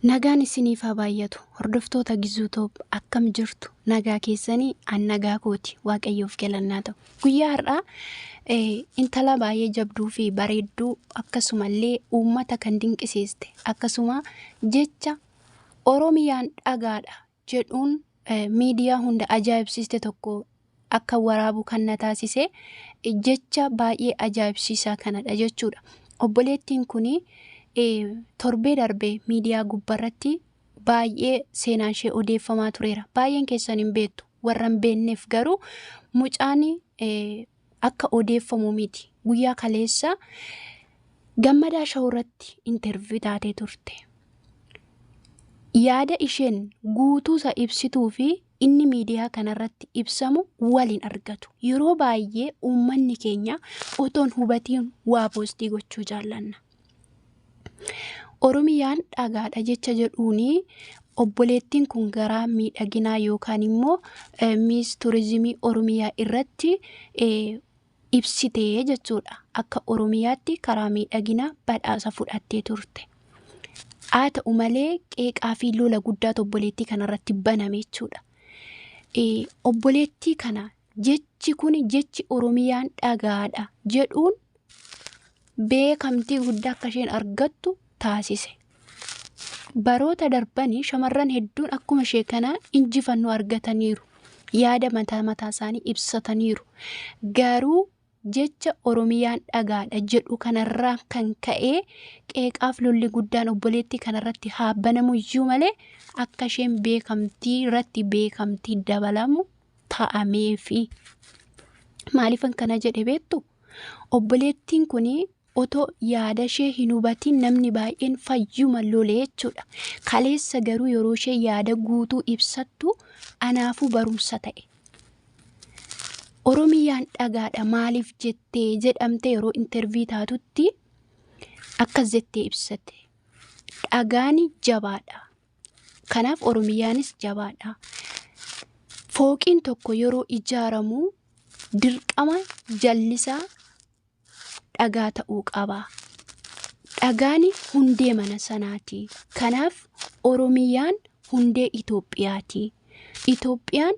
Nagaan isiniif haa baay'atu. Hordoftoota Gizuu Toob, akkam jirtu? Nagaa keessanii? An nagaa kooti. Waaqayyoof galannaa ta'u. Guyyaa har'aa intala baay'ee jabduu fi bareedduu, akkasumallee uummata kan dinqisiiste, akkasuma jecha "Oromiyaan dhagaadha" jedhuun miidiyaa hunda ajaa'ibsiiste tokko akka waraabu kan na taasise jecha baay'ee ajaa'ibsiisaa kanadha jechuudha. Obboleettiin kuni torbee darbee miidiyaa gubbaarratti baay'ee seenaan ishee odeeffamaa tureera. Baay'een keessan hin beektu. Warra hin beekneef garuu mucaan akka odeeffamu miti. Guyyaa kaleessa Gammadaa Show irratti interview taatee turte. Yaada isheen guutuusa ibsituu fi inni miidiyaa kanarratti ibsamu waliin argatu. Yeroo baay'ee uummanni keenya otoon hubatiin waa post gochuu jaallanna. "Oromiyaan dhagaadha" jecha jedhuuni obboleettiin kun garaa miidhaginaa yookaan immoo Miss Turizimii Oromiyaa irratti ibsitee jechuudha. Akka Oromiyaatti karaa miidhaginaa badhaasa fudhattee turte. Haa ta'u malee, qeeqaa fi lola guddaatu obboleettii kanarratti baname jechuudha. Obboleettii kana jechi kun, jechi "Oromiyaan dhagaadha" jedhuun, beekamtii guddaa akka isheen argattu taasise. Baroota darbanii shamarran hedduun akkuma ishee kanaa injifannoo argataniiru. Yaada mataa mataa isaanii ibsataniiru. Garuu jecha "Oromiyaan dhagaadha" jedhu kanarraa kan ka'e qeeqaaf lolli guddaan obboleettii kanarratti haa banamu iyyuu malee, akka isheen beekamtii irratti beekamtii dabalamu ta'ameefi. Maaliifan kana jedhe beektu? Obboleettiin kun otoo yaada ishee hin hubatiin namni baay'een fayyuma lolee jechuudha. Kaleessa garuu yeroo ishee yaada guutuu ibsattu anaafuu barumsa ta'e. "Oromiyaan dhagaadha maaliif jettee?" jedhamte yeroo interview taatutti akkas jettee ibsate. "Dhagaan jabaadha. Kanaaf Oromiyaanis jabaadha. Fooqiin tokko yeroo ijaaramu dirqama jallisaa dhagaa ta'uu qaba. Dhagaan hundee mana sanaati. Kanaaf Oromiyaan hundee Itoophiyaati. Itoophiyaan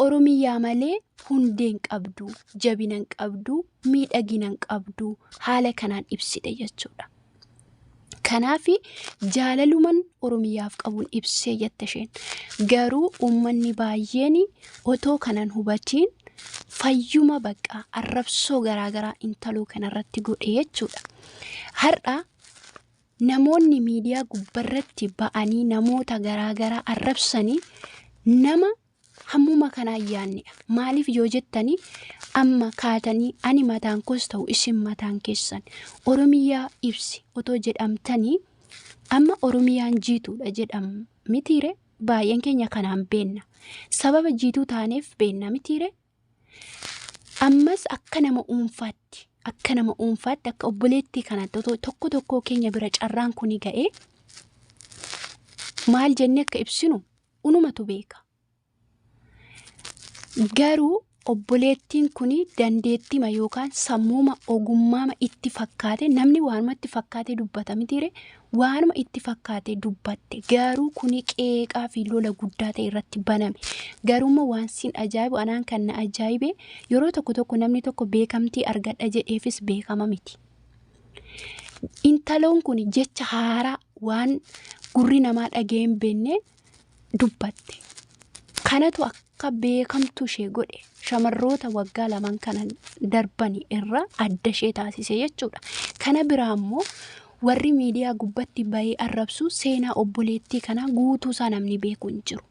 Oromiyaa malee hundee hin qabdu, jabina hin qabdu, miidhagina hin qabdu." Haala kanaan ibsite jechuudha. Kanaaf jaalaluman Oromiyaaf qabuun ibsee jette isheen. Garuu uummanni baay'een otoo kanan hubatiin fayyuma bakka arrabsoo garaagaraa intaloo kanarratti godhe jechuudha. Har'a namoonni miidiyaa gubbarratti ba'anii namoota garaagaraa arrabsanii nama hammuma kanaan yaannedha. Maaliif yoo jettanii, amma kaatanii ani mataan koos ta'u isin mataan keessan "Oromiyaa ibsi" otoo jedhamtanii, amma Oromiyaan jiituudha jedham mitiire? Baay'een keenya kanaan beenna. Sababa jiituu taaneef beenna mitiire? Ammas akka nama dhuunfaatti, akka obboleettii kanatti, otoo tokko tokkoo keenya bira carraan kuni ga'ee maal jennee akka ibsinu unumatu beeka. Garuu obboleettiin kun dandeettima yookaan sammuuma ogummaama itti fakkaate, namni waanuma itti fakkaate dubbata mitiire? Waanuma itti fakkaate dubbatte. Garuu kuni qeeqaa fi lola guddaa ta'e irratti baname. Garuummoo waan siin ajaa'ibu, anaan kan na ajaa'ibe, yeroo tokko tokko namni tokko beekamtii argadha jedheefis beekama miti. Intaloon kun jecha haaraa waan gurri namaa dhaga'ee hin beekne dubbatte. Kanatu akka beekamtu ishee godhe. Shamarroota waggaa 2n kana darbani irra adda ishee taasise jechuudha. Kana biraa immoo warri miidiyaa gubbatti bahee arrabsu seenaa obboleettii kanaa guutuu isaa namni beeku hin jiru.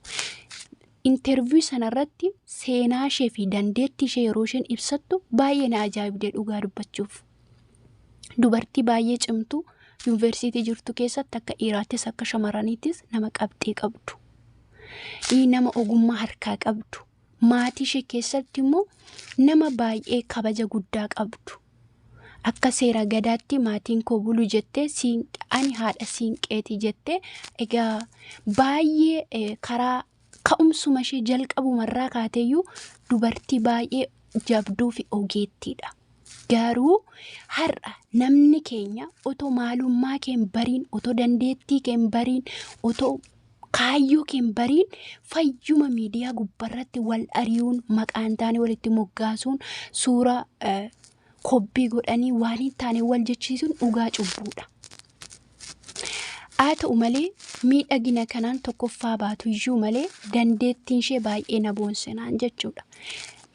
Interview sanarratti seenaa ishee fi dandeettii ishee yeroo isheen ibsattu baay'ee na ajaa'ibdee dhugaa dubbachuuf. Dubartii baay'ee cimtuu, yuunivarsiitii jirtu keessatti akka dhiiraattis akka shamarraniittis nama qabxii qabdu. Nama ogummaa harkaa qabdu. Maatii ishee keessatti immoo nama baay'ee kabaja guddaa qabdu. Akka seera gadaatti maatiin koo bulu jettee, ani haadha siinqeeti jettee, egaa baay'ee karaa ka'umsuma ishee jalqabumarraa kaateeyyuu dubartii baay'ee jabduu fi ogeettiidha. Garuu har'a namni keenya otoo maalummaa kee hin bariin, otoo dandeettii kee hin bariin, otoo kaayyoo kee hin bariin fayyuma miidiyaa gubbarratti wal ari'uun, maqaa hin taane walitti moggaasuun, suuraa kobbii godhanii waan hin taane wal jechisiisuun dhugaa cubbuudha. Haa ta'u malee miidhagina kanaan tokkoffaa baatu iyyuu malee dandeettiin ishee baay'ee na boonsinaan jechuudha.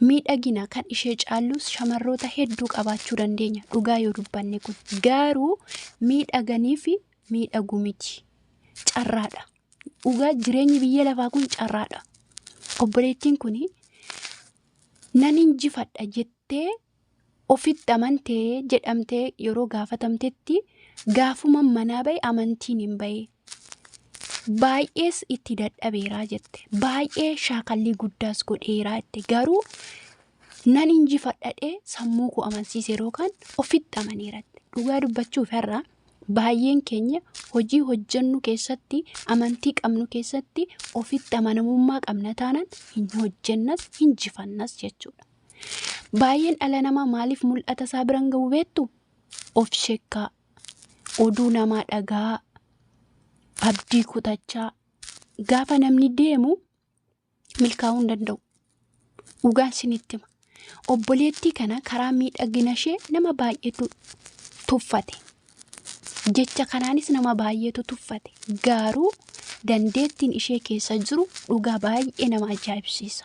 Miidhagina kan ishee caallus shamarroota hedduu qabaachuu dandeenya dhugaa yoo dubbanne kun. Garuu miidhaganii fi miidhagu miti. Carraadha. Dhugaa jireenyi biyya lafaa kun carraadha. Obboleettiin kun nan injifadha jettee ofitti amantee jedhamtee yeroo gaafatamtetti gaafuma manaa bahe amantiin hin bahe. Baay'ees itti dadhabeeraa jette. Baay'ee shaakallii guddaas godheeraa jette. Garuu nan injifadhadhee sammuu koo amansiise yeroo kaan ofitti amaneera jette. Dhugaa dubbachuuf har'a baay'een keenya hojii hojjennu keessatti amantii qabnu keessatti ofitti amanamummaa qabna taanaan hin hojjennas hinjifannas jechuudha. Baay'een dhala namaa maaliif mul'ata isaa biran ga'u beektu? Of shekkaa, oduu namaa dhagaa, abdii kutachaa gaafa namni deemu milkaa'uu hin danda'u. Dhugaan isinitti hima. Obboleettii kana karaa miidhagina ishee nama baay'eetu tuffate. Jecha kanaanis nama baay'eetu tuffate. Garuu dandeettiin ishee keessa jiru dhugaa baay'ee nama ajaa'ibsiisa.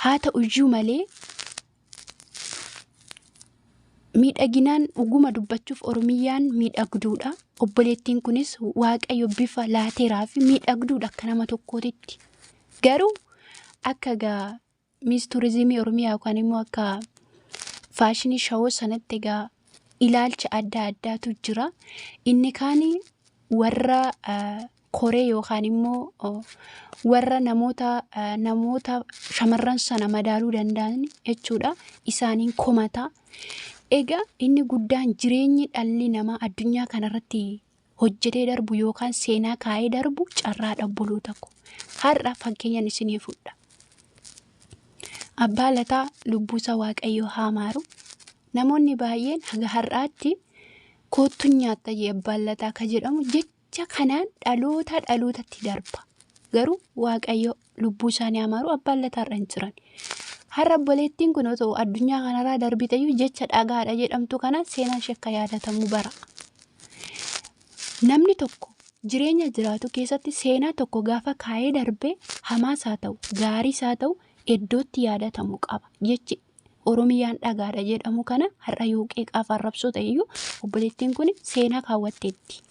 Haa ta'u iyyuu malee miidhaginaan dhuguma dubbachuuf Oromiyaan miidhagduudha. Obboleettiin kunis Waaqayyo bifa laateeraa fi miidhagduudha akka nama tokkootitti. Garuu akka egaa Miis Turizimii Oromiyaa yookaan immoo akka faashinii shawoo sanatti egaa ilaalcha adda addaatu jira. Inni kaan warra koree yookaan immoo warra namoota shamarran sana madaaluu danda'an jechuudha. Isaaniin komata. Egaa inni guddaan jireenyi dhalli namaa addunyaa kanarratti hojjetee darbu yookaan seenaa kaa'ee darbu carraadha obboloota ko. Har'a fakkeenyan isinii fudha. Abbaa Lataa lubbuusaa Waaqayyo haa maaru. Namoonni baay'een haga har'aatti koottu nyaatta jee Abbaan Lataa ka jedhamu jecha kanaan dhaloota dhalootatti darba. Garuu Waaqayyo lubbuu isaanii haa maaru Abbaan Lataa irra hin jiran. Har'a obboleettiin kun otoo addunyaa kanarraa darbiteyyuu jecha dhagaadha jedhamtu kanaan seenaan ishee akka yaadatamu bara. Namni tokko jireenya jiraatu keessatti seenaa tokko gaafa kaa'ee darbe hamaas haa ta'u gaariis haa ta'u iddootti yaadatamu qaba. Jechi Oromiyaan dhagaadha jedhamu kana har'a yoo qeeqaaf arrabsoo ta'eyyuu obboleettiin kun seenaa kaawwatteetti.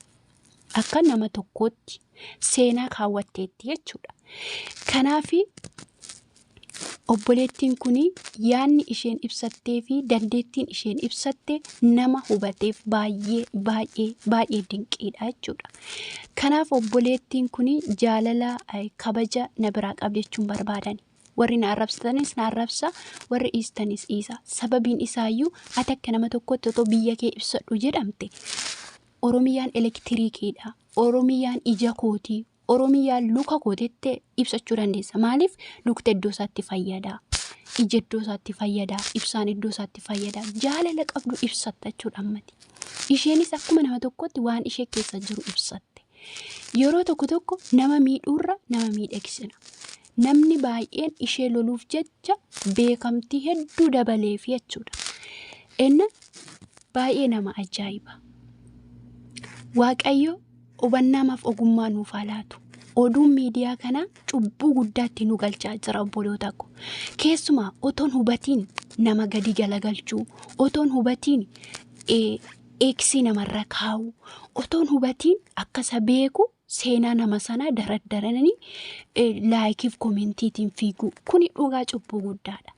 Akka nama tokkootti seenaa kaawwatteetti jechuudha. Kanaaf obboleettiin kun yaadni isheen ibsattee fi dandeettiin isheen ibsatte nama hubateef baay'ee baay'ee baay'ee dinqiidha jechuudha. Kanaaf obboleettiin kun jaalala kabaja na biraa qabdi jechuun barbaadani. Warri na arrabsatanis na arrabsa, warri dhiistanis dhiisa. Sababiin isaayyuu ati akka nama tokkotti otoo biyya kee ibsadhu jedhamte Oromiyaan elektiriikiidha. Oromiyaan ija kooti. Oromiyaan luka kootettee ibsachuu dandeessa. Maaliif lukti iddoo isaatti fayyada. Iji iddoo isaatti fayyada. Ibsaan iddoo isaatti fayyada. Jaalala qabdu ibsatta jechuudha ammati. Isheenis akkuma nama tokkotti waan ishee keessa jiru ibsatte. Yeroo tokko tokko nama miidhuurra nama miidhagsina. Namni baay'een ishee loluuf jecha beekamtii hedduu dabaleef jechuudha. Inna baay'ee nama ajaa'iba. Waaqayyo hubannaamaaf ogummaa nuuf haa laatu. Oduun miidiyaa kanaa cubbuu guddaatti nu galchaa jira obboloota ko. Keessumaa otoon hubatiin nama gadi galagalchuu, otoon hubatiin eeksii namarra kaa'uu, otoon hubatiin akka isa beeku seenaa nama sanaa daraddaranii laayikiif koomentiitiin fiiguu. Kuni dhugaa cubbuu guddaadha.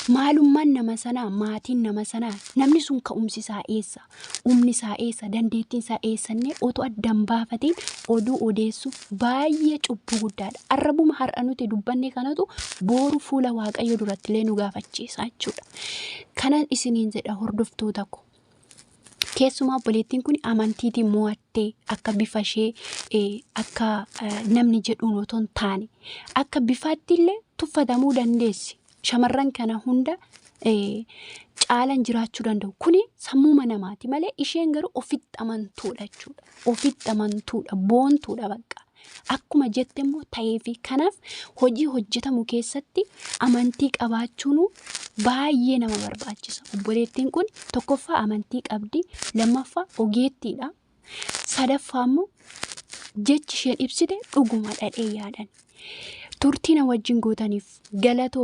Maalummaan nama sanaa, maatiin nama sanaa, namni sun ka'umsi isaa eessa, humni isaa eessa, dandeettiin isaa eessannee otoo addan baafatiin oduu odeessu baay'ee cubbuu guddaadha. Arrabuma har'a nuti dubbanne kanatu booru fuula Waaqayyo duratti illee nu gaafachiisa jechuudha. Kanan isiniin jedha hordoftoota ko. Keessumaa obboleettiin kun amantiitiin mo'attee akka bifa ishee akka namni jedhuun otoo hin taane akka bifaatti illee tuffatamuu dandeessi. Shamarran kana hunda caalan jiraachuu danda'u. Kuni sammuuma namaati malee isheen garuu ofitti amantuudha jechuudha. Ofitti amantuudha, boontuudha bakka. Akkuma jette immoo ta'eefi kanaaf hojii hojjetamu keessatti amantii qabaachuun baay'ee nama barbaachisa. Obboleettiin kun tokkoffaa amantii qabdi, lammaffaa ogeettiidha, sadaffaa immoo jechi isheen ibsite dhuguma dhadhee yaadan. Turtii na wajjin gootaniif galatooma.